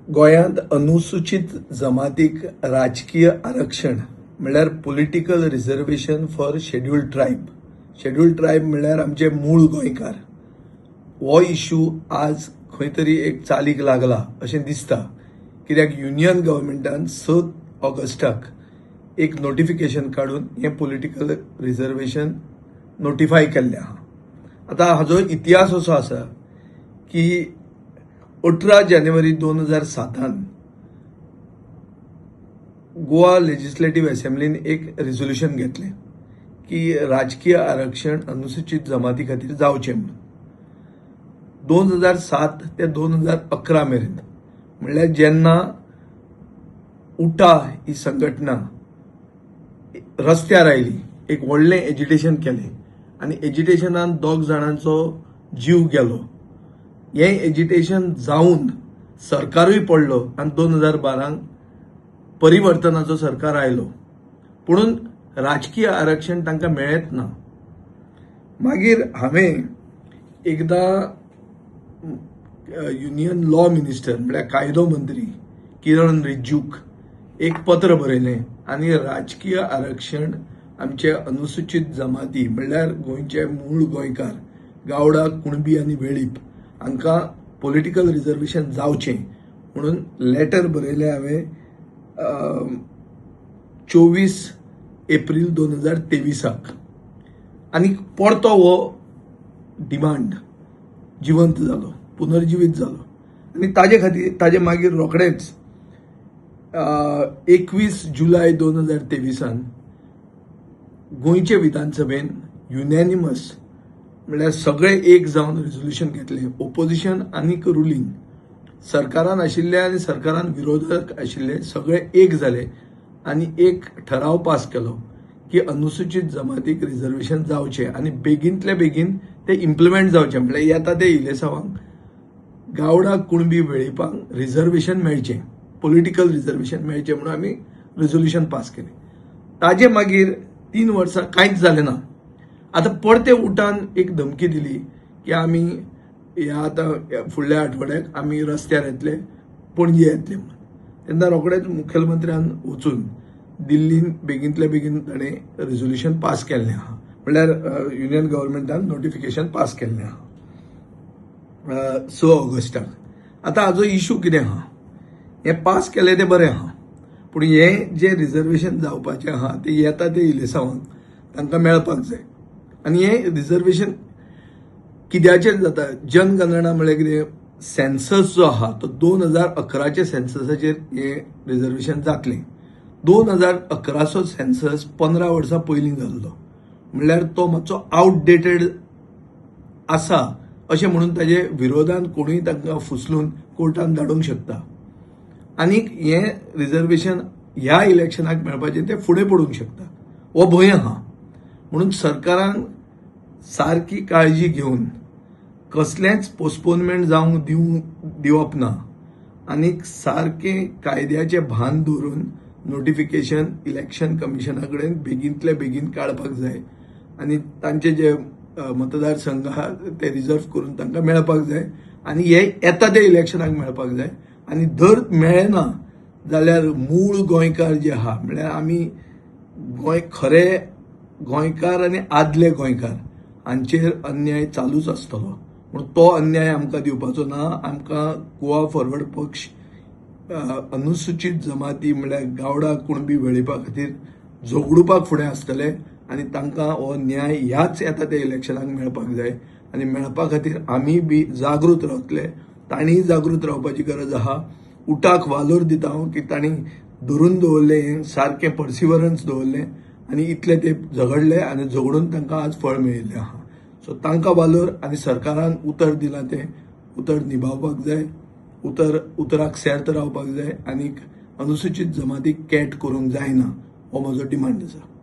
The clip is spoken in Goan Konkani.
गोंयांत अनुसूचीत जमातीक राजकीय आरक्षण म्हणल्यार political reservation for scheduled tribe. Scheduled tribe म्हणल्यार आमचे मूळ गोंयकार. हो इशू आज खंय तरी एक चालीक लागला अशें दिसता, कित्याक युनियन गव्हर्मेंटान 6 ऑगस्टाक एक नोटिफिकेशन काडून हें पॉलिटिकल रिजर्वेशन नोटिफाय केल्लें आहा. आतां हाजो इतिहास असो आसा की 18 जानेवारी 2007न गोवा लेजिस्लेटीव असेंब्लीन एक रेजोल्युशन घेतलें की राजकीय आरक्षण अनुसूचित जमाती खातीर जावचें म्हणून. 2007 ते 2011 मेरेन, म्हणल्यार जेन्ना उटा ही संघटना रस्त्यार आयली, एक व्हडलें एजिटेशन केलें आनी एजिटेशनान दोग जाणांचो जीव गेलो. हें एजिटेशन जावन सरकारूय पडलो आनी 2012क परिवर्तनाचो सरकार आयलो, पुणून राजकीय आरक्षण तांकां मेळ्ळेंच ना. मागीर हांवें एकदां युनियन लॉ मिनिस्टर, म्हळ्यार कायदो मंत्री किरण रिज्जूक एक पत्र बरयलें आनी राजकीय आरक्षण आमचे अनुसूचित जमाती, म्हणल्यार गोंयचे मूळ गोंयकार गावडा, कुणबी आनी वेळीप हांकां पॉलिटिकल रिजर्वेशन जावचें म्हणून लेटर बरयलें हांवें 24 एप्रील 2023ाक. आनी परतो हो डिमांड जिवंत जालो, पुनर्जिवीत जालो आनी ताजे खातीर ताजे मागीर रोखडेच 21 जुलय 2023न गोंयचे विधानसभेन युनॅनिमस, म्हणल्यार सगळे एक जावन रेजोल्युशन घेतलें. ओपोजिशन आनीक रुलींग, सरकारान आशिल्ले आनी सरकारान विरोधक आशिल्ले, सगळे एक जाले आनी एक ठराव पास केलो की अनुसूचित जमातीक रिजर्वेशन जावचें आनी बेगीनतले बेगीन ते इम्प्लिमेंट जावचें, म्हणल्यार येता ते इलेसांवांक गावडा, कुणबी, वेळीपांक रिजर्वेशन मेळचें, पॉलिटिकल रिजर्वेशन मेळचें म्हणून आमी रेजोल्युशन पास केलें. ताजे मागीर 3 वर्सां कांयच जालें ना. आतां परते उटान एक धमकी दिली की आमी ह्या आतां फुडल्या आठवड्याक आमी रस्त्यार येतले, पणजे येतले म्हणून. तेन्ना रोखडेच मुखेलमंत्र्यान वचून दिल्लीन बेगीनतल्या बेगीन ताणें रेजोल्युशन पास केल्लें आहा, म्हणल्यार युनियन गव्हर्मेंटान नोटिफिकेशन पास केल्लें आहा 6 ऑगस्टाक. आतां हाजो इशू कितें आहा? हें पास केलें तें बरें आहा, पूण हें जें रिजर्वेशन जावपाचें आहा तें येता ते इलेसांवांक तांकां मेळपाक जाय. आनी हें रिजर्वेशन कित्याचेर जाता? जनगणना म्हळ्यार कितें, सेन्सस जो आहा तो 2011च्या सेन्ससाचेर हें रिजर्वेशन जातलें. 2011चो सेन्सस 15 वर्सां पयलीं जाल्लो, म्हणल्यार तो मातसो आवटडेटेड आसा अशें म्हणून ताजे विरोधान कोणूय तांकां फुसलून कोर्टान धाडूंक शकता. आनीक हें रिजर्वेशन ह्या इलेक्शनाक मेळपाचें तें फुडें पडूंक शकता, हो भंय आहा. म्हणून सरकारान सारकी काळजी घेवन कसलेंच पोस्टपोनमेंट जावंक दिवप ना आनीक सारकें कायद्याचें भान दवरून नोटिफिकेशन इलेक्शन कमिशना कडेन बेगीनतले बेगीन काडपाक जाय आनी तांचे जे मतदारसंघ आहा ते रिजर्व करून तांकां मेळपाक जाय आनी हे येता ते इलेक्शनाक मेळपाक जाय. आनी जर मेळ्ळें ना जाल्यार मूळ गोंयकार जे आहा, म्हणल्यार आमी गोंय खरे गोंयकार आनी आदले गोंयकार, हांचेर अन्याय चालूच आसतलो. पूण तो अन्याय आमकां दिवपाचो ना. आमकां गोवा फॉरवर्ड पक्ष अनुसूचित जमाती, म्हणल्यार गावडा, कुणबी, वेळीपा खातीर झगडुपाक फुडें आसतले आनी तांकां हो न्याय ह्याच येता त्या इलेक्शनाक मेळपाक जाय. आनी मेळपा खातीर आमी बी जागृत रावतले, तांणीय जागृत रावपाची गरज आहा. उटाक वालोर दिता हांव की तांणी धरून दवरलें, हें सारकें पर्सिवरन्स दवरलें आनी इतले ते झगडले आनी झगडून तांकां आज फळ मेळिल्लें आहा. सो तांकां वालोर आनी सरकारान उतर दिलां तें उतर निभावपाक जाय, उतराक सेर्त रावपाक जाय आनीक अनुसूचित जमातीक कॅट करूंक जायना, हो म्हजो डिमांड आसा.